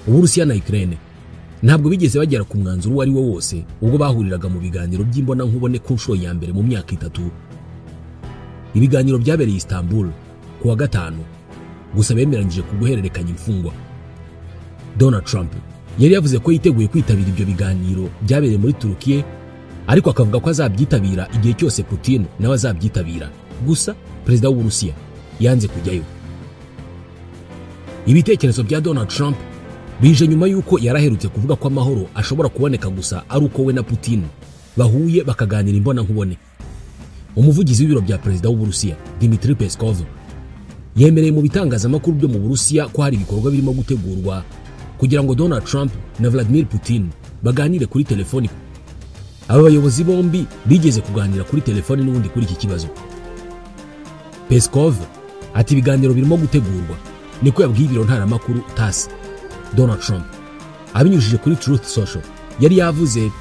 Uburusiya na Ukraine ntabwo bigeze bagera ku mwanzuro uwo ari wo wose ubwo bahuriraga mu biganiro by'imbonankubone ku nshuro ya mbere mu myaka 3. Ibiganiro byabereye Istanbul ku wa gatanu, gusa bemeranyije ku guhererekanya imfungwa. Donald Trump yari yavuze ko yiteguye kwitabira ibyo biganiro byabereye muri Turukiye, ariko akavuga ko azabyitabira igihe cyose Putin nawe azabyitabira. Gusa perezida w'Uburusiya yanze kujyayo. Ibitekerezo bya Donald Trump bije nyuma yuko yaraherutse kuvuga ko amahoro ashobora kuboneka gusa ari uko we na Putin bahuye bakaganira imbonankubone. Umuvugizi w'ibiro bya perezida w'Uburusiya Dmitry Peskov yemereye mu bitangazamakuru byo mu Burusiya ko hari ibikorwa birimo gutegurwa kugira ngo Donald Trump na Vladimir Putin baganire kuri telefoni. Aba bayobozi bombi bigeze kuganira kuri telefoni n'ubundi kuri iki kibazo. Peskov ati ibiganiro birimo gutegurwa, niko yabwiye ibiro ntaramakuru TASS. Donald Trump abinyujije kuri Truth Social yari yavuze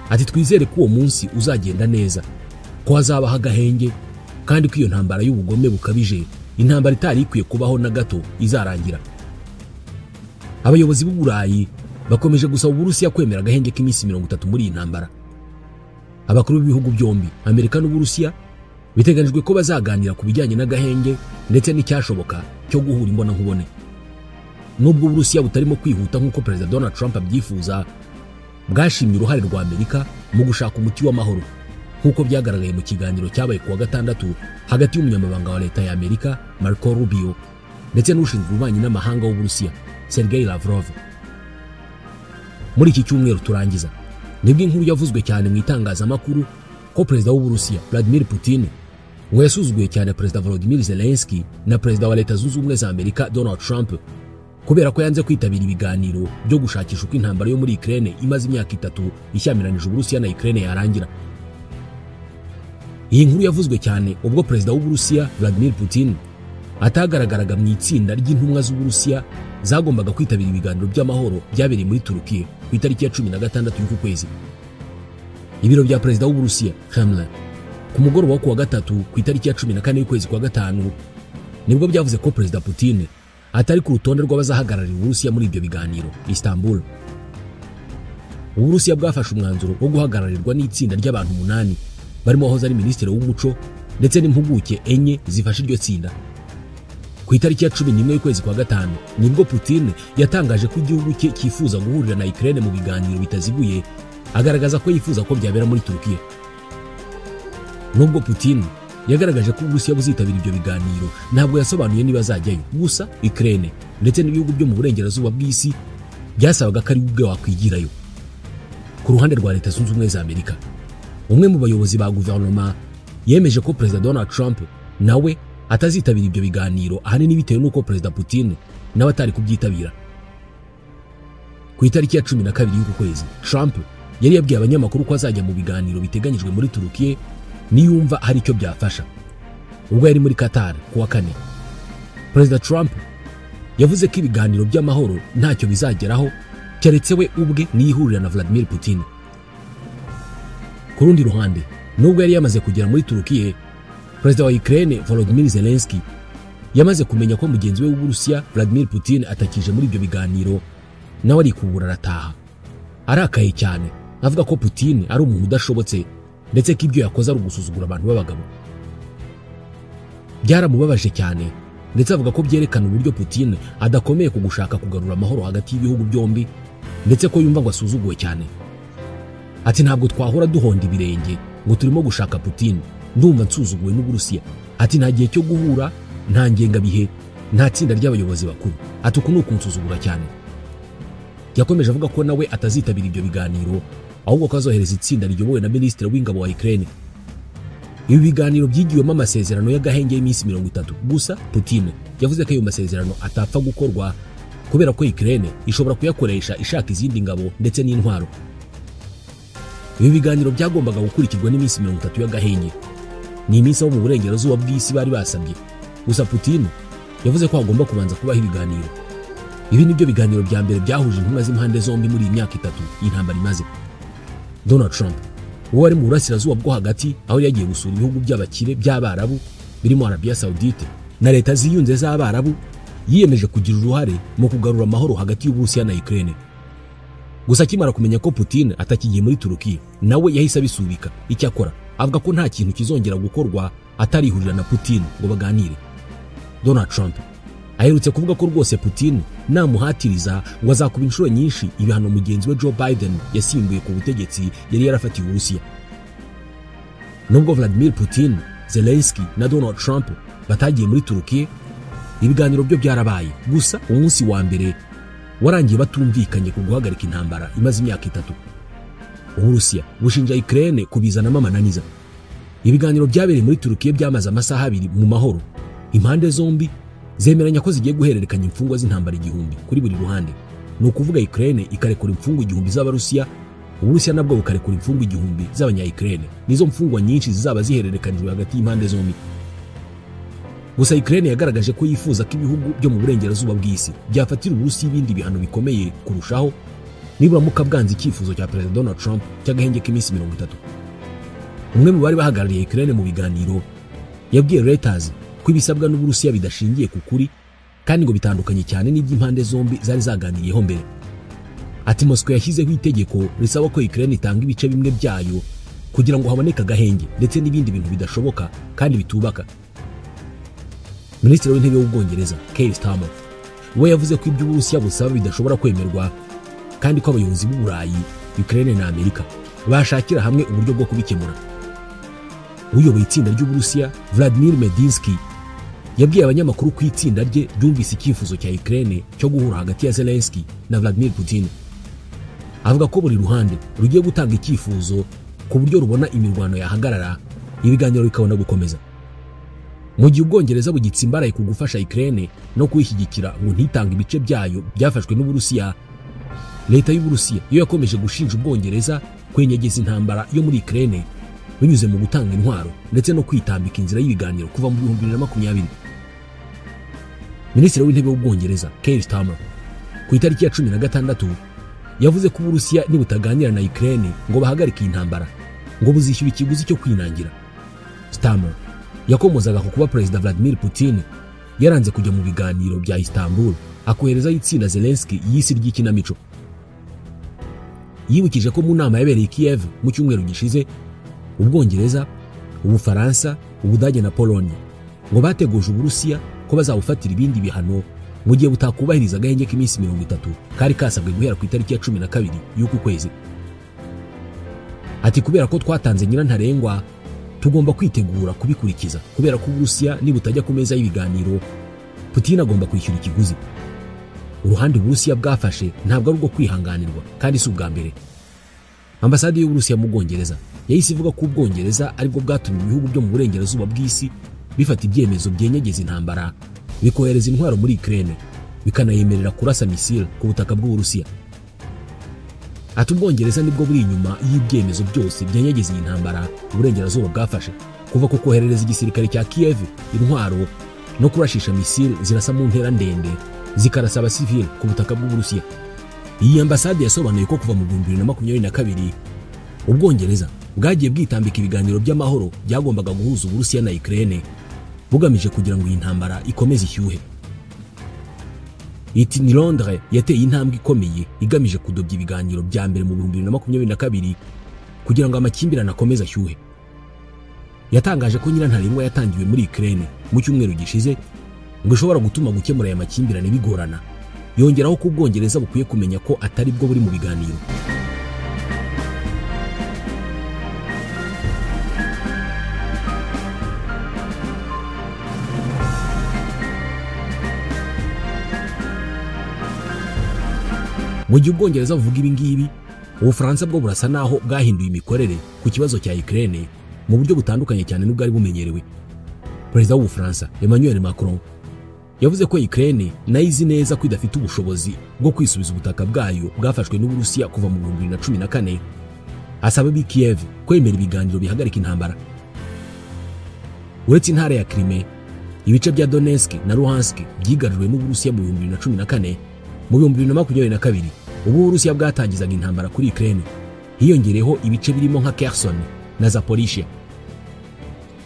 ati twizere ko uwo munsi uzagenda neza, ko hazabaho agahenge kandi ko iyo ntambara y'ubugome bukabije, intambara itari ikwiye kubaho na gato, izarangira. Abayobozi b'Uburayi bakomeje gusaba Uburusiya kwemera agahenge k'iminsi 30 muri iyi ntambara. Abakuru b'ibihugu byombi, Amerika n'Uburusiya, biteganijwe ko bazaganira ku bijyanye n'agahenge ndetse n'icyashoboka cyo guhura imbonankubone. Nubwo Uburusiya butarimo kwihuta nk'uko Perezida Donald Trump abyifuza, bwashimye uruhare rwa Amerika mu gushaka umuti w'amahoro, nk'uko byagaragaye mu kiganiro cyabaye ku wa gatandatu hagati y'umunyamabanga wa leta ya Amerika Marco Rubio ndetse n'ushinzwe ububanyi n'amahanga w'Uburusiya Sergei Lavrov. Muri iki cyumweru turangiza nibwo inkuru yavuzwe cyane mu itangazamakuru ko Perezida w'Uburusiya Vladimir Putin ngo yasuzuguye cyane Perezida Volodymyr Zelensky na Perezida wa Leta Zunze Ubumwe za Amerika Donald Trump kubera ko yanze kwitabira ibiganiro byo gushakisha uko intambara yo muri Ukraine imaze imyaka 3 ishyamiranyije Uburusiya na Ukraine yarangira. Iyi nkuru yavuzwe cyane ubwo Perezida w'Uburusiya Vladimir Putin atagaragaraga mu itsinda ry'intumwa z'Uburusiya zagombaga kwitabira ibiganiro by'amahoro byabereye muri Turukiya ku itariki ya 16 y'uku kwezi. Ibiro bya Perezida w'Uburusiya Kremlin ku mugoroba wo kuwa gatatu ku itariki ya 14 y'ukwezi kwa gatanu nibwo byavuze ko Perezida Putin atari ku rutonde rw'abazahagararira Uburusiya muri ibyo biganiro Istanbul. Uburusiya bwafashe umwanzuro wo guhagararirwa n'itsinda ry'abantu 8 barimo wahoze ari minisitiri w'umuco ndetse n'impuguke 4 zifashe iryo tsinda. Ku itariki ya 11 y'ukwezi kwa gatanu nibwo Putin yatangaje ko igihugu cye cyifuza guhurira na Ukraine mu biganiro bitaziguye, agaragaza ko yifuza ko byabera muri Turukiya. Nubwo Putin yagaragaje ko Uburusiya buzitabira ibyo biganiro, ntabwo yasobanuye niba azajyayo. Gusa Ukraine ndetse n'ibihugu byo mu burengerazuba bw'isi byasabaga ko ari ubwe wakwigirayo. Ku ruhande rwa Leta Zunze Ubumwe za Amerika, umwe mu bayobozi ba guverinoma yemeje ko Perezida Donald Trump nawe atazitabira ibyo biganiro, ahanini bitewe n'uko Perezida Putin nawe atari kubyitabira. Ku itariki ya 12 y'uku kwezi, Trump yari yabwiye abanyamakuru ko azajya mu biganiro biteganyijwe muri Turukiya niyumva hari icyo byafasha. Ubwo yari muri Qatar ku wa kane, Perezida Trump yavuze ko ibiganiro by'amahoro ntacyo bizageraho keretse we ubwe niyihurira na Vladimir Putin. Ku rundi ruhande, nubwo yari yamaze kugera muri Turukiya, Perezida wa Ukraine Volodymyr Zelensky yamaze kumenya ko mugenzi we w'Uburusiya Vladimir Putin atakije muri ibyo biganiro, nawe arikubura arataha. Arakaye cyane avuga ko Putin ari umuntu udashobotse ndetse ko ibyo yakoze ari ugusuzugura abantu b'abagabo. Byaramubabaje cyane ndetse avuga ko byerekana uburyo Putin adakomeye ku gushaka kugarura amahoro hagati y'ibihugu byombi, ndetse ko yumva ngo asuzuguwe cyane. Ati ntabwo twahora duhonda ibirenge ngo turimo gushaka Putin, ndumva nsuzuguwe n'Uburusiya. Ati nta gihe cyo guhura, nta ngengabihe, nta tsinda ry'abayobozi bakuru. Ati uku ni ukunsuzugura cyane. Yakomeje avuga ko nawe atazitabira ibyo biganiro, ahubwo ko azohereza itsinda riyobowe na Minisitiri w'Ingabo wa Ukraine. Ibi biganiro byigiwemo amasezerano y'agahenge y'iminsi 30. Gusa Putin yavuze ko ayo masezerano atapfa gukorwa kubera ko Ukraine ishobora kuyakoresha ishaka izindi ngabo ndetse n'intwaro. Ibi biganiro byagombaga gukurikirwa n'iminsi 30 y'agahenge. Ni iminsi abo mu burengerazuba bw'isi bari basabye. Gusa Putin yavuze ko hagomba kubanza kubaho ibiganiro. Ibi nibyo biganiro bya mbere byahuje intumwa z'impande zombi muri iyi myaka 3 y'intambara imaze. Donald Trump uwo ari mu burasirazuba bwo hagati aho yagiye gusura ibihugu by'abakire by'Abarabu birimo Arabia Saudite na Leta Ziyunze z'Abarabu, yiyemeje kugira uruhare mu kugarura amahoro hagati y'Uburusiya na Ukraine. Gusa akimara kumenya ko Putin atakigiye muri Turukiya, nawe yahise abisubika. Icyakora avuga ko nta kintu kizongera gukorwa atarihurira na Putin ngo baganire. Donald Trump aherutse kuvuga ko rwose Putin namuhatiriza ngo azakuba inshuro nyinshi ibihano mugenzi we Joe Biden yasimbuye ku butegetsi yari yarafatiye Uburusiya. Nubwo Vladimir Putin, Zelensky na Donald Trump batagiye muri Turukiya, ibiganiro byo byarabaye. Gusa umunsi wa mbere warangiye batumvikanye ku guhagarika intambara imaze imyaka 3. Uburusiya bushinja Ukraine kubizanamo amananiza. Ibiganiro byabereye muri Turukiya byamaze amasaha 2 mu mahoro. Impande zombi zemeranya ko zigiye guhererekanya imfungwa z'intambara 1000 kuri buri ruhande. Ni ukuvuga Ukraine ikarekura imfungwa 1000 z'Abarusiya, Uburusiya nabwo bukarekura imfungwa 1000 z'Abanya-Ukraine. Nizo mfungwa nyinshi zizaba zihererekanijwe hagati y'impande zombi. Gusa Ukraine yagaragaje ko yifuza ko ibihugu byo mu burengerazuba bw'isi byafatira Uburusiya ibindi bihano bikomeye kurushaho niburamuka bwanze icyifuzo cya Perezida Donald Trump cy'agahenge k'iminsi 30. Umwe mu bari bahagarariye Ukraine mu biganiro yabwiye Reuters ko ibisabwa n'Uburusiya bidashingiye ku kuri kandi ngo bitandukanye cyane n'iby'impande zombi zari zaganiriyeho mbere. Ati Moscow yashyizeho itegeko risaba ko Ukraine itanga ibice bimwe byayo kugira ngo haboneke agahenge ndetse n'ibindi bintu bidashoboka kandi bitubaka. Minisitiri w'Intebe w'Ubwongereza Keir Starmer we yavuze ko ibyo Uburusiya busaba bidashobora kwemerwa kandi ko abayobozi b'Uburayi, Ukraine na Amerika bashakira hamwe uburyo bwo kubikemura. Uyoboye itsinda ry'Uburusiya Vladimir Medinsky yabwiye abanyamakuru ko itsinda rye ryumvise icyifuzo cya Ukraine cyo guhura hagati ya Zelensky na Vladimir Putin. Avuga ko buri ruhande rugiye gutanga icyifuzo ku buryo rubona imirwano yahagarara, ibiganiro bikabona gukomeza. Mu gihe Ubwongereza bugitsimbaraye ku gufasha Ukraine no kuyishyigikira ngo ntitange ibice byayo byafashwe n'Uburusiya, Leta y'Uburusiya yo yakomeje gushinja Ubwongereza kwenyegeza intambara yo muri Ukraine binyuze mu gutanga intwaro ndetse no kwitambika inzira y'ibiganiro kuva mu 2020. Minisitiri w'Intebe w'Ubwongereza Keir Starmer ku itariki ya 16 yavuze ko Uburusiya nibutaganira na Ukraine ngo bahagarike iyi ntambara ngo buzishyura ikiguzi cyo kwinangira. Starmer yakomozaga ku kuba Perezida Vladimir Putin yaranze kujya mu biganiro bya Istanbul akohereza itsinda Zelensky y'isi ry'ikinamico. Yibukije ko mu nama yabereye Kiev mu cyumweru gishize, Ubwongereza, Ubufaransa, Ubudage na Pologne ngo bateguje Uburusiya ko bazabufatira ibindi bihano mu gihe butakubahiriza agahenge k'iminsi 30 kari kasabwe guhera ku itariki ya 12 y'uku kwezi. Ati kubera ko twatanze nyirantarengwa tugomba kwitegura kubikurikiza, kubera ko Uburusiya nibutajya ku meza y'ibiganiro Putin agomba kwishyura ikiguzi. Uruhande Uburusiya bwafashe ntabwo ari ubwo kwihanganirwa kandi si ubwa mbere. Ambasade y'Uburusiya mu Bwongereza yahise ivuga ko Ubwongereza aribwo bwatumye ibihugu byo mu burengerazuba bw'isi bifata ibyemezo byenyegeza intambara, bikohereza intwaro muri Ukraine, bikanayemerera kurasa misile ku butaka bw'Uburusiya. Ati Ubwongereza nibwo buri inyuma y'ibyemezo byose byenyegeza iyi ntambara uburengerazuba bwafashe, kuva ku koherereza igisirikare cya Kiev intwaro no kurashisha misile zirasa mu ntera ndende zikarasa abasivile ku butaka bw'Uburusiya. Iyi ambasade yasobanuye ko kuva mu 2022 Ubwongereza bwagiye bwitambika ibiganiro by'amahoro byagombaga guhuza Uburusiya na Ukraine bugamije kugira ngo iyi ntambara ikomeze ishyuhe. Iti ni Londres yateye intambwe ikomeye igamije kudobya ibiganiro bya mbere mu 2022 kugira ngo amakimbirane akomeze ashyuhe. Yatangaje ko nyirantarengwa yatangiwe muri Ukraine mu cyumweru gishize ngo ishobora gutuma gukemura aya makimbirane bigorana. Yongeraho ko Ubwongereza bukwiye kumenya ko atari bwo buri mu biganiro. Mu gihe Ubwongereza buvuga ibi ngibi, Ubufaransa bwo burasa naho bwahinduye imikorere ku kibazo cya Ukraine mu buryo butandukanye cyane n'ubwari bumenyerewe. Perezida w'Ubufaransa Emmanuel Macron yavuze ko Ukraine nayo izi neza ko idafite ubushobozi bwo kwisubiza ubutaka bwayo bwafashwe n'Uburusiya kuva mu 2014, asaba b'i Kiev kwemera ibiganiro bihagarika intambara. Uretse intara ya Crimea, ibice bya Donetsk na Luhansk byigaruriwe n'Uburusiya mu 2014, mu 2022 ubu Uburusiya bwatangizaga intambara kuri Ukraine, hiyongereho ibice birimo nka Kherson na Zaporizhia.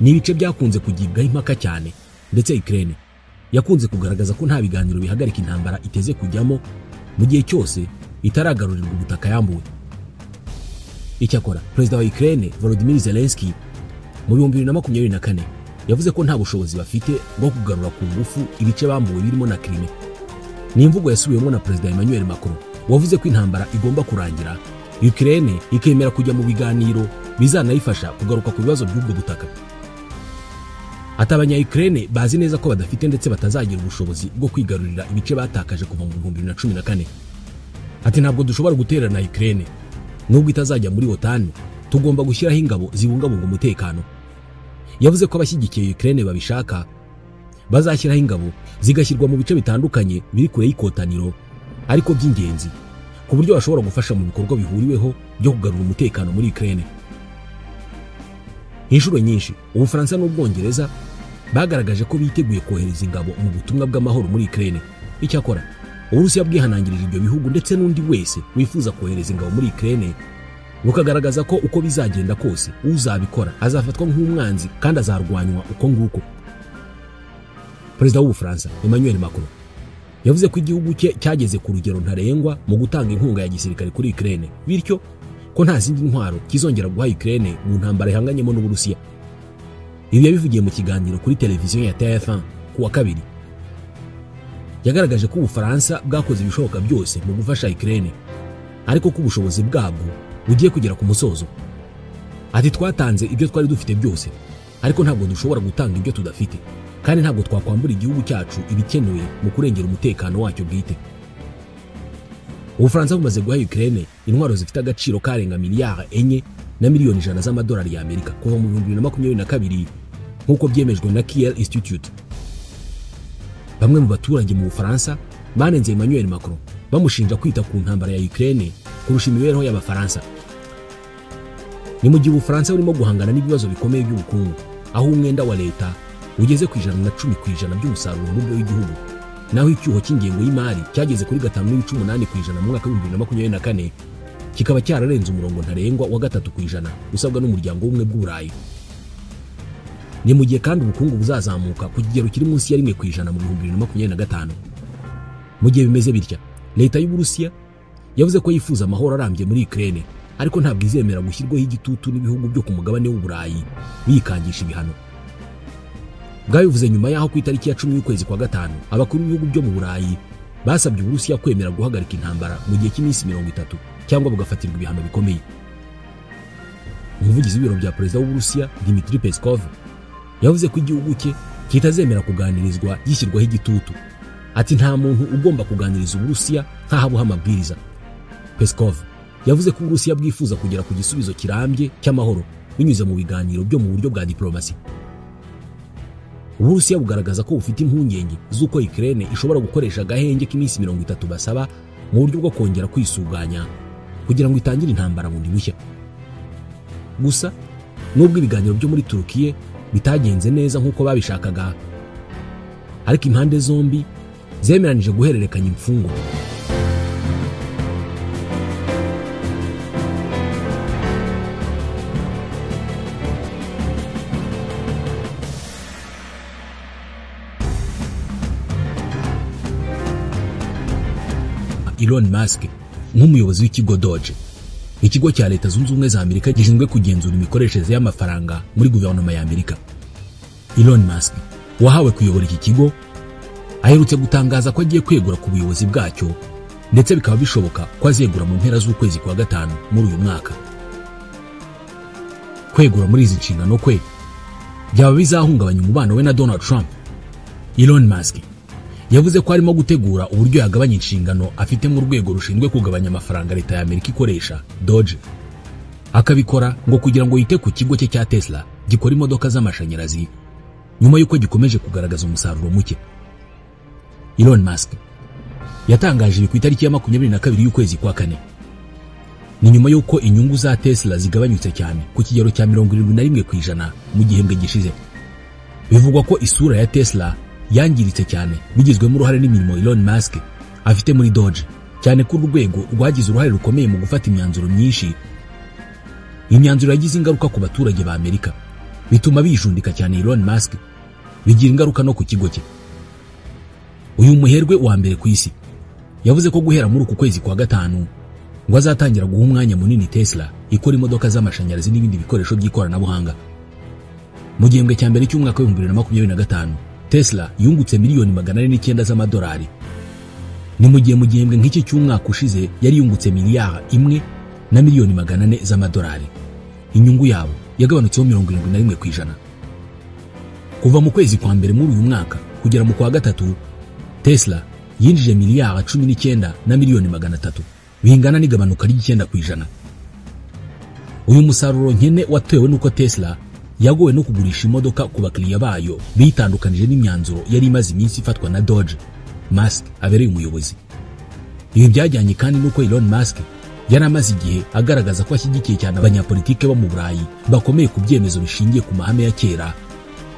Ni ibice byakunze kugibwaho impaka cyane, ndetse Ukraine yakunze kugaragaza ko nta biganiro bihagarika intambara iteze kujyamo mu gihe cyose itaragarurirwa ubutaka yambuwe. Icyakora Perezida wa Ukraine Volodymyr Zelensky mu 2024 yavuze ko nta bushobozi bafite bwo kugarura ku ngufu ibice bambuwe birimo na Crimea. Ni imvugo yasubiwemo na Perezida Emmanuel Macron wavuze ko intambara igomba kurangira, Ukraine ikemera kujya mu biganiro bizanayifasha kugaruka ku bibazo by'ubwo butaka. Ati abanya Ukraine bazi neza ko badafite ndetse batazagira ubushobozi bwo kwigarurira ibice batakaje kuva mu 2014. Ati ntabwo dushobora guterana Ukraine nubwo itazajya muri OTAN, tugomba gushyiraho ingabo zibungabunga umutekano. Yavuze ko abashyigikiye Ukraine babishaka bazashyiraho ingabo zigashyirwa mu bice bitandukanye biri kure y'ikotaniro ariko by'ingenzi, ku buryo bashobora gufasha mu bikorwa bihuriweho byo kugarura umutekano muri Ukraine. Inshuro nyinshi Ubufaransa n'Ubwongereza bagaragaje ko biteguye kohereza ingabo mu butumwa bw'amahoro muri Ukraine. Icyakora Uburusiya bwihanangirije ibyo bihugu ndetse n'undi wese wifuza kohereza ingabo muri Ukraine, bukagaragaza ko uko bizagenda kose uzabikora azafatwa nk'umwanzi kandi azarwanywa uko nguko. Perezida w'Ubufaransa Emmanuel Macron yavuze ko igihugu cye cyageze ku rugero ntarengwa mu gutanga inkunga ya gisirikare kuri Ukraine, bityo ko nta zindi ntwaro kizongera guha Ukraine mu ntambara ihanganyemo n'Uburusiya. Ibi yabivugiye mu kiganiro kuri televiziyo ya TF1 ku wa kabiri. Yagaragaje ko Ubufaransa bwakoze ibishoboka byose mu gufasha Ukraine, ariko ko ubushobozi bwabwo bugiye kugera ku musozo. Ati twatanze ibyo twari dufite byose, ariko ntabwo dushobora gutanga ibyo tudafite, kandi ntabwo twakwambura igihugu cyacu ibikenewe mu kurengera umutekano wacyo bwite. Ubufaransa bumaze guha Ukraine intwaro zifite agaciro karenga miliyari 4 na miliyoni 100 z'amadolari ya Amerika kuva mu 2022 nk'uko byemejwe na Kiel Institute. Bamwe mu baturage mu Bufaransa banenze Emmanuel Macron bamushinja kwita ku ntambara ya Ukraine kurusha imibereho y'Abafaransa. Ni mu gihe Ubufaransa burimo guhangana n'ibibazo bikomeye by'ubukungu, aho umwenda wa leta ugeze ku 110% by'umusaruro mbumbe w'igihugu, naho icyuho cy'ingengo y'imari cyageze kuri 5.8% mu mwaka wa 2024, kikaba cyararenze umurongo ntarengwa wa 3% usabwa n'umuryango w'ubumwe bw'Uburayi. Ni mu gihe kandi ubukungu buzazamuka ku kigero kiri munsi ya 1% mu 2025. Mu gihe bimeze bitya, leta y'Uburusiya yavuze ko yifuza amahoro arambye muri Ukraine, ariko ntabwo izemera gushyirwaho igitutu n'ibihugu byo ku mugabane w'Uburayi bikangisha ibihano. Bwabivuze nyuma y'aho ku itariki ya 10 y'ukwezi kwa gatanu abakuru b'ibihugu byo mu Burayi basabye Uburusiya kwemera guhagarika intambara mu gihe cy'iminsi 30 cyangwa bugafatirwa ibihano bikomeye. Umuvugizi w'ibiro bya Perezida w'Uburusiya Dmitry Peskov yavuze ko igihugu cye kitazemera kuganirizwa gishyirwaho igitutu. Ati nta muntu ugomba kuganiriza Uburusiya nk'aho abuha amabwiriza. Peskov yavuze ko Uburusiya bwifuza kugera ku gisubizo kirambye cy'amahoro binyuze mu biganiro byo mu buryo bwa diplomasi. Uburusiya bugaragaza ko bufite impungenge z'uko Ukraine ishobora gukoresha agahenge k'iminsi 30 basaba mu buryo bwo kongera kwisuganya kugira ngo itangire intambara bundi bushya. Gusa nubwo ibiganiro byo muri Turukiye bitagenze neza nk'uko babishakaga, ariko impande zombi zemeranije guhererekanya imfungwa. Elon Musk nk'umuyobozi w'ikigo Doge, ikigo cya Leta Zunze Ubumwe za Amerika gishinzwe kugenzura imikoreshereze y'amafaranga muri guverinoma ya Amerika. Elon Musk wahawe kuyobora iki kigo aherutse gutangaza ko agiye kwegura ku buyobozi bwacyo, ndetse bikaba bishoboka ko azegura mu mpera z'ukwezi kwa gatanu muri uyu mwaka. Kwegura muri izi nshingano kwe byaba bizahungabanya umubano we na Donald Trump. Elon Musk yavuze ko arimo gutegura uburyo yagabanya inshingano afite mu rwego rushinzwe kugabanya amafaranga leta ya Amerika ikoresha Doge, akabikora ngo kugira ngo yite ku kigo cye cya Tesla gikora imodoka z'amashanyarazi nyuma y'uko gikomeje kugaragaza umusaruro muke. Elon Musk yatangaje ibi ku itariki ya 22 y'ukwezi kwa kane. Ni nyuma y'uko inyungu za Tesla zigabanyutse cyane ku kigero cya 71% mu gihembwe gishize. Bivugwa ko isura ya Tesla yangiritse cyane bigizwemo uruhare n'imirimo Elon Musk afite muri Doge, cyane ko urwego rwagize uruhare rukomeye mu gufata imyanzuro myinshi. Imyanzuro yagize ingaruka ku baturage ba Amerika, bituma bijundika cyane Elon Musk, bigira ingaruka no ku kigo cye. Uyu muherwe wa mbere ku isi yavuze ko guhera muri uku kwezi kwa gatanu ngo azatangira guha umwanya munini Tesla ikora imodoka z'amashanyarazi n'ibindi bikoresho by'ikoranabuhanga. Mu gihembwe cya mbere cy'umwaka wa 2025 Tesla yungutse miliyoni 409 z'amadolari. Ni mu gihe mu gihembwe nk'iki cy'umwaka ushize yari yungutse miliyari 1 na miliyoni 400 z'amadolari. Inyungu yabo yagabanutseho 71%. Kuva mu kwezi kwa mbere muri uyu mwaka kugera mu kwa gatatu, Tesla yinjije miliyari 19 na miliyoni 300, bingana n'igabanuka ry'icenda%. Uyu musaruro nkene watewe nuko Tesla yagowe no kugurisha imodoka ku bakiriya bayo bitandukanije n'imyanzuro yari imaze iminsi ifatwa na Doge Musk abereye umuyobozi. Ibi byajyanye kandi nuko Elon Musk yari amaze igihe agaragaza ko ashyigikiye cyane abanyapolitike bo mu Burayi bakomeye ku byemezo bishingiye ku mahame ya kera,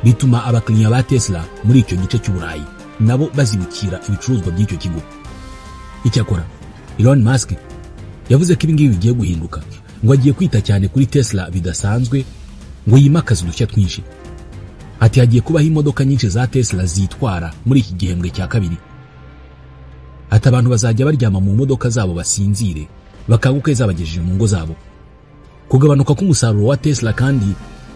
bituma abakiriya ba Tesla muri icyo gice cy'Uburayi nabo bazibukira ibicuruzwa by'icyo kigo. Icyakora Elon Musk yavuze ko ibingibi bigiye guhinduka, ngo agiye kwita cyane kuri Tesla bidasanzwe, ngo yimakaze udushya twinshi. Ati hagiye kubaho imodoka nyinshi za Tesla zitwara muri iki gihembwe cya kabiri. Ati abantu bazajya baryama mu modoka zabo basinzire, bakanguke zabagejeje mu ngo zabo. Kugabanuka k'umusaruro wa Tesla kandi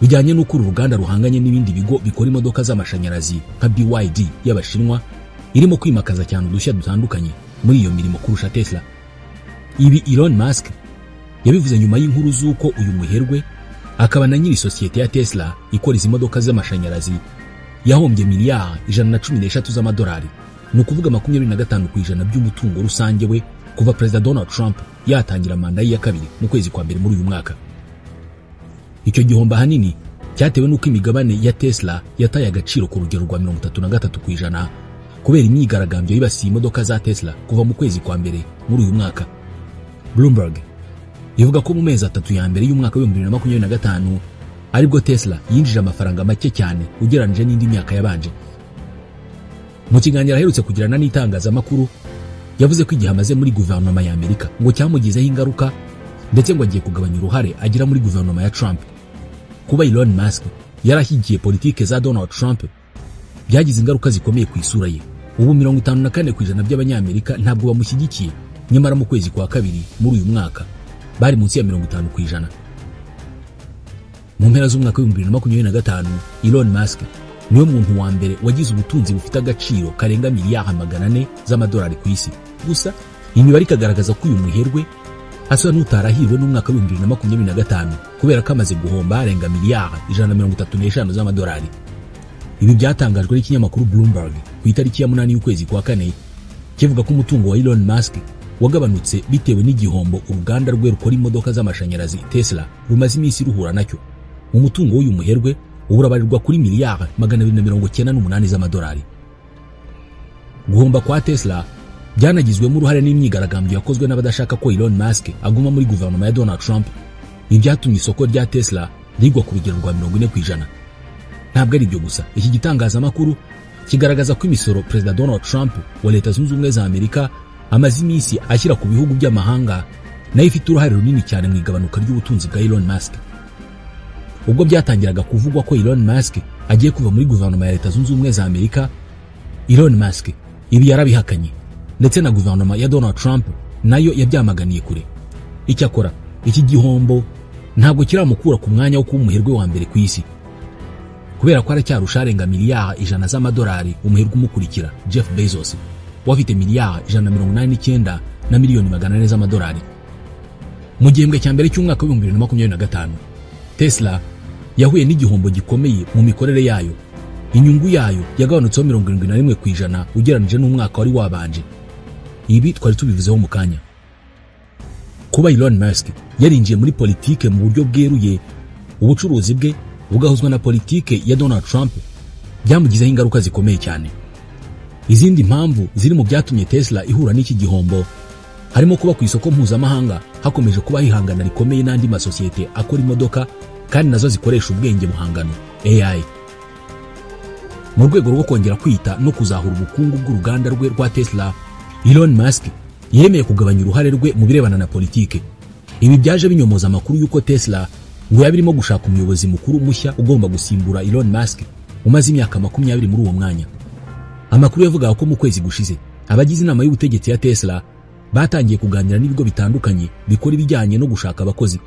bijyanye n'uko uru ruganda ruhanganye n'ibindi bigo bikora imodoka z'amashanyarazi nka BYD y'Abashinwa irimo kwimakaza cyane udushya dutandukanye muri iyo mirimo kurusha Tesla. Ibi Elon Musk yabivuze nyuma y'inkuru z'uko uyu muherwe akaba na nyiri sosiyete ya Tesla ikora izi modoka z'amashanyarazi yahombye miliyari 113 z'amadolari, ni ukuvuga 25% by'umutungo rusange we kuva Perezida Donald Trump yatangira manda ye ya kabiri mu kwezi kwa mbere muri uyu mwaka. Icyo gihombo ahanini cyatewe n'uko imigabane ya Tesla yataye agaciro ku rugero rwa 33% kubera imyigaragambyo yibasiye imodoka za Tesla kuva mu kwezi kwa mbere muri uyu mwaka. Bloomberg ivuga ko mu mezi 3 ya mbere y'umwaka wa 2025 aribwo Tesla yinjije amafaranga make cyane ugereranije n'indi myaka yabanje. Mu kiganiro aherutse kugirana n'itangazamakuru yavuze ko igihe amaze muri guverinoma ya Amerika ngo cyamugizeho ingaruka, ndetse ngo agiye kugabanya uruhare agira muri guverinoma ya Trump. Kuba Elon Musk yarashyigikiye politike za Donald Trump byagize ingaruka zikomeye ku isura ye. Ubu 54% by'Abanyamerika ntabwo bamushyigikiye, nyamara mu kwezi kwa kabiri muri uyu mwaka bari munsi ya 50%. Mu mpera z'umwaka wa 2025 Elon Musk niwe muntu wa mbere wagize ubutunzi bufite agaciro karenga miliyari 400 z'amadolari ku isi. Gusa imibare ikagaragaza ko uyu muherwe asa n'utarahirwe n'umwaka wa 2025 kubera ko amaze guhomba arenga miliyari 135 z'amadolari. Ibi byatangajwe n'ikinyamakuru Bloomberg ku itariki ya 8 y'ukwezi kwa kane, kivuga ko umutungo wa Elon Musk wagabanutse bitewe n'igihombo uruganda rwe rukora imodoka z'amashanyarazi Tesla rumaze iminsi ruhura nacyo. Umutungo w'uyu muherwe urabarirwa kuri miliyari 298 z'amadolari. Guhomba kwa Tesla byanagizwemo uruhare n'imyigaragambyo yakozwe n'abadashaka ko Elon Musk aguma muri guverinoma ya Donald Trump. Ibi byatumye isoko rya Tesla rigwa ku rugero rwa 40%. Ntabwo ari ibyo gusa, iki gitangazamakuru kigaragaza ko imisoro Perezida Donald Trump wa Leta Zunze Ubumwe za Amerika amaze iminsi ashyira ku bihugu by'amahanga nayo ifite uruhare runini cyane mu igabanuka ry'ubutunzi bwa Elon Musk. Ubwo byatangiraga kuvugwa ko Elon Musk agiye kuva muri guverinoma ya Leta Zunze Ubumwe za Amerika, Elon Musk ibi yarabihakanye, ndetse na guverinoma ya Donald Trump nayo yabyamaganiye kure. Icyakora iki gihombo ntabwo kiramukura ku mwanya wo kuba umuherwe wa mbere ku isi, kubera ko aracyarusha arenga miliyari 100 z'amadolari umuherwe umukurikira Jeff Bezos wafite miliyari 189 na miliyoni 400 z'amadolari. Mu gihembwe cya mbere cy'umwaka wa 2025 Tesla yahuye n'igihombo gikomeye mu mikorere yayo. Inyungu yayo yagabanutseho 71% ugereranije n'umwaka wari wabanje. Ibi twari tubivuzeho mu kanya. Kuba Elon Musk yarinjiye muri politike mu buryo bweruye, ubucuruzi bwe bugahuzwa na politike ya Donald Trump byamugizeho ingaruka zikomeye cyane. Izindi mpamvu ziri mu byatumye Tesla ihura n'iki gihombo harimo kuba ku isoko mpuzamahanga hakomeje kuba ihangana rikomeye n'andi masosiyete akora imodoka kandi nazo zikoresha ubwenge buhangano AI. Mu rwego rwo kongera kwita no kuzahura ubukungu bw'uruganda rwe rwa Tesla, Elon Musk yemeye kugabanya uruhare rwe mu birebana na politike. Ibi byaje binyomoza amakuru y'uko Tesla ngo yaba irimo gushaka umuyobozi mukuru mushya ugomba gusimbura Elon Musk umaze imyaka 20 muri uwo mwanya. Amakuru yavugaga ko mu kwezi gushize abagize inama y'ubutegetsi ya Tesla batangiye kuganira n'ibigo bitandukanye bikora ibijyanye no gushaka abakozi.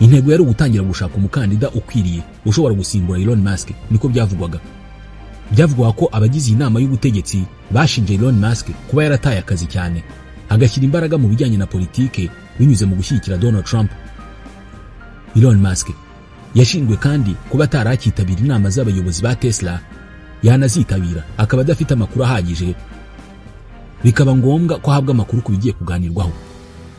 Intego yari ugutangira gushaka umukandida ukwiriye ushobora gusimbura Elon Musk, niko byavugwaga. Byavugwaga ko abagize inama y'ubutegetsi bashinje Elon Musk kuba yarataye akazi cyane, agashyira imbaraga mu bijyanye na politike binyuze mu gushyigikira Donald Trump. Elon Musk yashinjwe kandi kuba atarakitabira inama z'abayobozi ba Tesla, yanazitabira akaba adafite amakuru ahagije, bikaba ngombwa ko ahabwa amakuru ku bigiye kuganirwaho.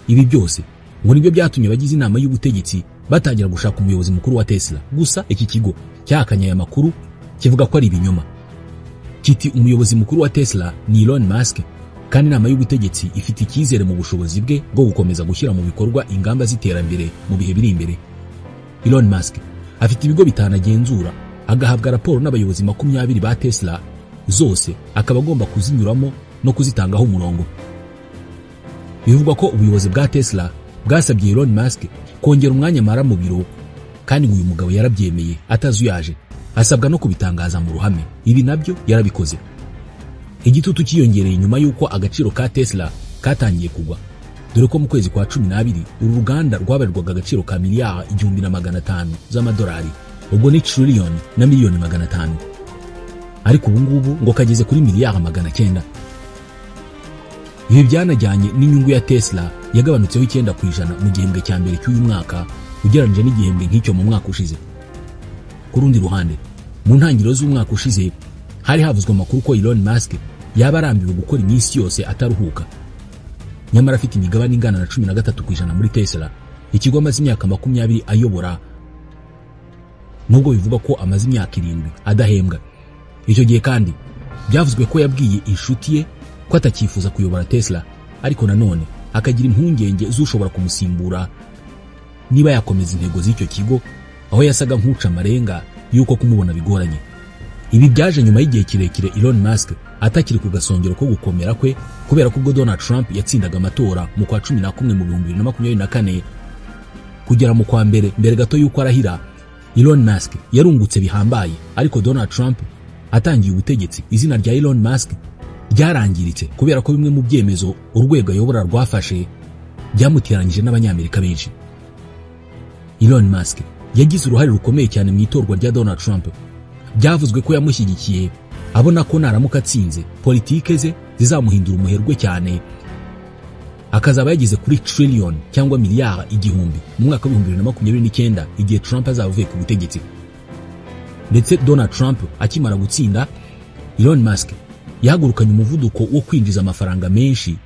Ibi byose ngo nibyo byatumye abagize inama y'ubutegetsi batangira gushaka umuyobozi mukuru wa Tesla. Gusa iki kigo cyahakanye aya makuru, kivuga ko ari ibinyoma. Kiti umuyobozi mukuru wa Tesla ni Elon Musk, kandi inama y'ubutegetsi ifite icyizere mu bushobozi bwe bwo gukomeza gushyira mu bikorwa ingamba z'iterambere mu bihe biri imbere. Elon Musk afite ibigo 5 agenzura, agahabwa raporo n'abayobozi 20 ba Tesla, zose akaba agomba kuzinyuramo no kuzitangaho umurongo. Bivugwa ko ubuyobozi bwa Tesla bwasabye Elon Musk kongera umwanya amara mu biro, kandi ngo uyu mugabo yarabyemeye atazuyaje, asabwa no kubitangaza mu ruhame. Ibi nabyo yarabikoze. Igitutu cyiyongereye nyuma y'uko agaciro ka Tesla katangiye kugwa, dore ko mu kwezi kwa 12 uru ruganda rwabarirwaga agaciro ka miliyari 1500 z'amadolari, ubwo ni trillion na miliyoni 500, ariko ubu ngubu ngo kageze kuri miliyari 900. Ibi byanajyanye n'inyungu ya Tesla yagabanutseho 9% mu gihembwe cya mbere cy'uyu mwaka ugereranyije n'igihembwe nk'icyo mu mwaka ushize. Ku rundi ruhande, mu ntangiriro z'umwaka ushize hari havuzwe amakuru ko Elon Musk yaba arambiwe gukora iminsi yose ataruhuka, nyamara afite imigabane ingana na 13% muri Tesla, ikigo amaze imyaka 20 ayobora, nubwo bivugwa ko amaze imyaka 7 adahembwa. Icyo gihe kandi byavuzwe ko yabwiye inshuti ye ko atakifuza kuyobora Tesla, ariko nanone akagira impungenge z'ushobora kumusimbura niba yakomeza intego z'icyo kigo, aho yasaga nk'uca amarenga y'uko kumubona bigoranye. Ibi byaje nyuma y'igihe kirekire Elon Musk atakiri ku gasongero ko gukomera kwe, kubera ko ubwo Donald Trump yatsindaga amatora mu kwa 11 mu 2024 kugera mu kwa mbere mbere gato y'uko arahira, Elon Musk yarungutse bihambaye. Ariko Donald Trump atangiye ubutegetsi, izina rya Elon Musk ryarangiritse kubera ko bimwe mu byemezo urwego ayobora rwafashe byamuteranyije n'Abanyamerika benshi. Elon Musk yagize uruhare rukomeye cyane mu itorwa rya Donald Trump. Byavuzwe ko yamushyigikiye abona ko naramuka atsinze politike ze zizamuhindura umuherwe cyane, akazaba yageze kuri trillion cyangwa miliyari 1000 mu mwaka wa 2029 igihe Trump azaba avuye ku butegetsi. Ndetse Donald Trump akimara gutsinda, Elon Musk yahagurukanye umuvuduko wo kwinjiza amafaranga menshi,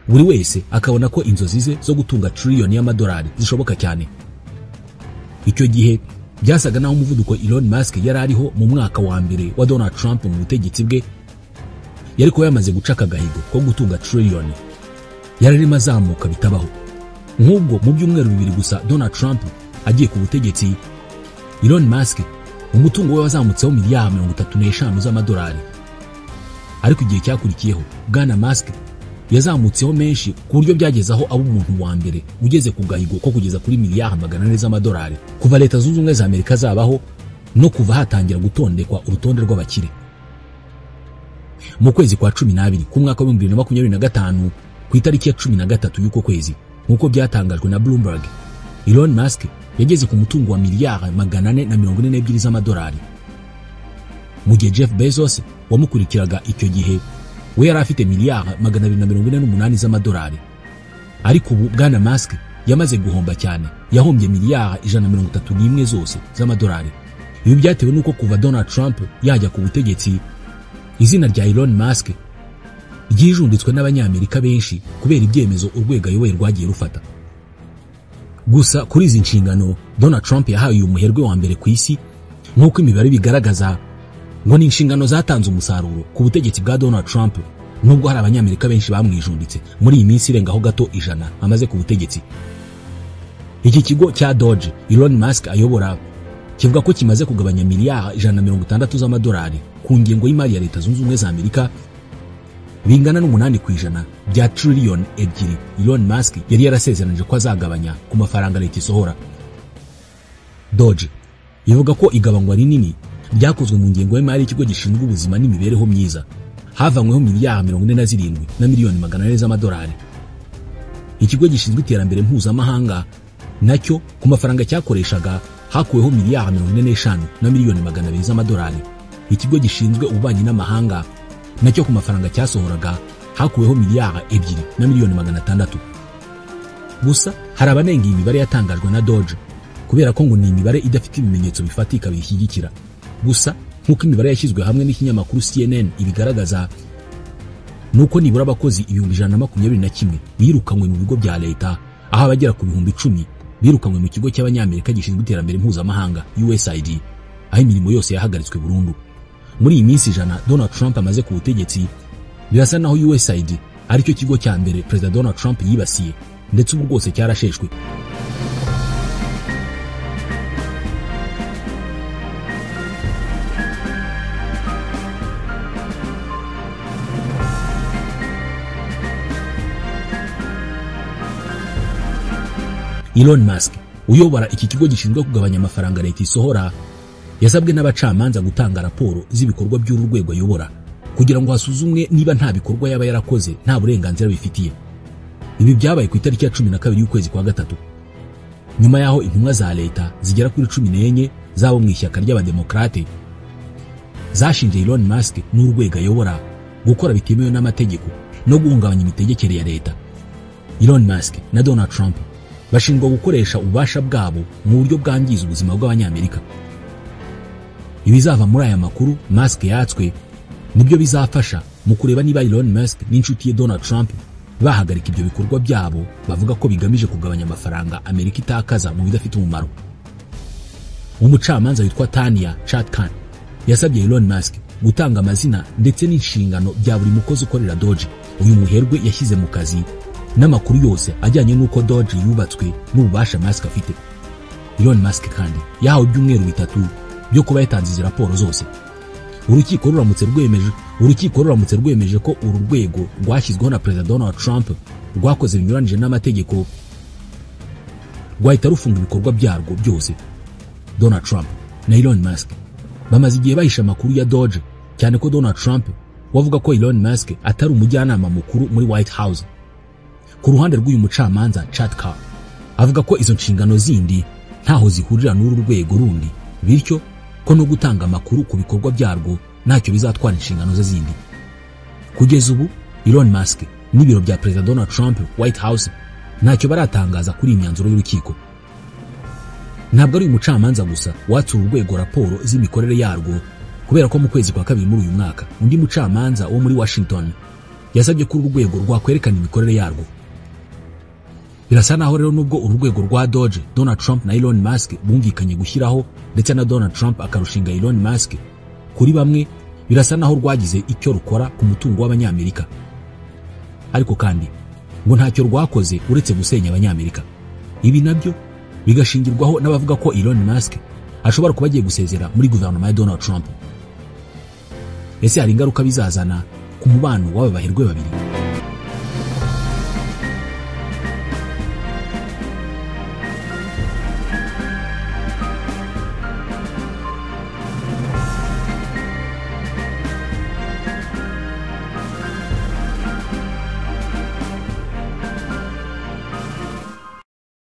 buri wese akabona ko inzozi ze zo gutunga trillion y'amadolari zishoboka cyane. Icyo gihe byasaga naho umuvuduko Elon Musk yari ariho mu mwaka wa mbere wa Donald Trump mu butegetsi bwe yari ko yamaze guca akagahigo ko gutunga trillion, yari arimo azamuka bitabaho. Nk'ubwo mu byumweru 2 gusa Donald Trump agiye ku butegetsi, Elon Musk umutungo we wazamutseho miliyari 35 z'amadolari. Ariko igihe cyakurikiyeho Bwana Musk yazamutseho menshi ku buryo byageze aho aba umuntu wa mbere ugeze ku gahigo ko kugeza kuri miliyari 400 z'amadolari kuva Leta Zunze Ubumwe za Amerika zabaho no kuva hatangira gutondekwa urutonde rw'abakire. Mu kwezi kwa 12 ku mwaka wa 2025 ku itariki ya 13 y'uko kwezi, nk'uko byatangajwe na Bloomberg, Elon Musk yageze ku mutungo wa miliyari 442 z'amadolari, mu gihe Jeff Bezos wamukurikiraga icyo gihe we yari afite miliyari 248 z'amadolari. Ariko ubu Bwana Musk yamaze guhomba cyane, yahombye miliyari 131 zose z'amadolari. Ibi byatewe n'uko kuva Donald Trump yajya ku butegetsi, izina rya Elon Musk ryijunditswe n'Abanyamerika benshi kubera ibyemezo urwego ayoboye rwagiye rufata. Gusa kuri izi nshingano Donald Trump yahawe uyu muherwe wa mbere ku isi, nk'uko imibare bigaragaza, ngo ni inshingano zatanze umusaruro ku butegetsi bwa Donald Trump, nubwo hari Abanyamerika benshi bamwijunditse muri iyi minsi irengaho gato 100 amaze ku butegetsi. Iki kigo cya Doge Elon Musk ayobora kivuga ko kimaze kugabanya miliyari 160 z'amadolari ku ngengo y'imari ya Leta Zunze Ubumwe za Amerika, bingana n'8% bya trillion 2 Elon Musk yari yarasezeranije ko azagabanya ku mafaranga leta isohora. Doge ivuga ko igabanywa rinini ryakozwe mu ngengo y'imari y'ikigo gishinzwe ubuzima n'imibereho myiza havanyweho miliyari 47 na miliyoni 400 z'amadolari. Ikigo gishinzwe iterambere mpuzamahanga nacyo ku mafaranga cyakoreshaga hakuweho miliyari 45 na miliyoni 200 z'amadolari. Ikigo gishinzwe ububanyi n'amahanga nacyo ku mafaranga cyasohoraga hakuweho miliyari 2 na miliyoni 600. Gusa hari abanenga iyi mibare yatangajwe na DOGE kubera ko ngo ni imibare idafite ibimenyetso bifatika biyishyigikira. Gusa nk'uko imibare yashyizwe hamwe n'ikinyamakuru CNN ibigaragaza, nuko nibura abakozi 121,000 birukanywe mu bigo bya leta, aho abagera ku 10,000 birukanywe mu kigo cy'abanyamerika gishinzwe iterambere mpuzamahanga USAID, aho imirimo yose yahagaritswe burundu. Muri iyi minsi 100 Donald Trump amaze ku butegetsi, birasa naho USAID aricyo kigo cya mbere Perezida Donald Trump yibasiye, ndetse ubu rwose cyarasheshwe. Elon Musk uyobora iki kigo gishinzwe kugabanya amafaranga leta isohora yasabwe n'abacamanza gutanga raporo z'ibikorwa by'uru rwego ayobora kugira ngo hasuzumwe niba nta bikorwa yaba yarakoze nta burenganzira bifitiye. Ibi byabaye ku itariki ya 12 y'ukwezi kwa gatatu, nyuma yaho intumwa za leta zigera kuri 14 zabo mu ishyaka ry'abademokrate zashinje Elon Musk n'urwego ayobora gukora bitemewe n'amategeko no guhungabanya imitegekere ya leta. Elon Musk na Donald Trump bashinjwa gukoresha ububasha bwabo mu buryo bwangiza ubuzima bw'abanyamerika. Ibizava muri aya makuru Musk yatswe nibyo bizafasha mu kureba niba Elon Musk n'inshuti ye Donald Trump bahagarika ibyo bikorwa byabo bavuga ko bigamije kugabanya amafaranga Amerika itakaza mu bidafite umumaro. Umucamanza witwa Tanya Chutkan yasabye Elon Musk gutanga amazina ndetse n'inshingano bya buri mukozi ukorera DOGE uyu muherwe yashyize mu kazi, n'amakuru yose ajyanye n'uko DOGE yubatswe n'ububasha Musk afite. Elon Musk kandi yahawe ibyumweru 3 byo kuba yatanze izi raporo zose. Urukiko ruramutse rwemeje ko uru rwego rwashyizweho na Perezida Donald Trump rwakoze binyuranije n'amategeko, rwahita rufunga ibikorwa byarwo byose. Donald Trump na Elon Musk bamaze igihe bahisha amakuru ya DOGE, cyane ko Donald Trump wavuga ko Elon Musk atari umujyanama mukuru muri White House. Ku ruhande rw'uyu mucamanza Chutkan avuga ko izo nshingano zindi ntaho zihurira n'uru rwego rundi, bityo ko no gutanga amakuru ku bikorwa byarwo ntacyo bizatwara inshingano ze zindi. Kugeza ubu Elon Musk n'ibiro bya Perezida Donald Trump White House ntacyo baratangaza kuri iyi myanzuro y'urukiko. Ntabwo ari umucamanza gusa watsura urwego raporo z'imikorere yarwo, kubera ko mu kwezi kwa kabiri muri uyu mwaka undi mucamanza wo muri Washington yasabye ko uru rwego rwakwerekana imikorere yarwo. Birasa naho rero nubwo uru rwego rwa DOGE Donald Trump na Elon Musk bumvikanye gushyiraho, ndetse na Donald Trump akarushinga Elon Musk, kuri bamwe birasa naho rwagize icyo rukora ku mutungo w'abanyamerika, ariko kandi ngo ntacyo rwakoze uretse gusenya abanyamerika. Ibi nabyo bigashingirwaho n'abavuga ko Elon Musk ashobora kuba agiye gusezera muri guverinoma ya Donald Trump. Ese hari ingaruka bizazana ku mubano w'aba baherwe babiri?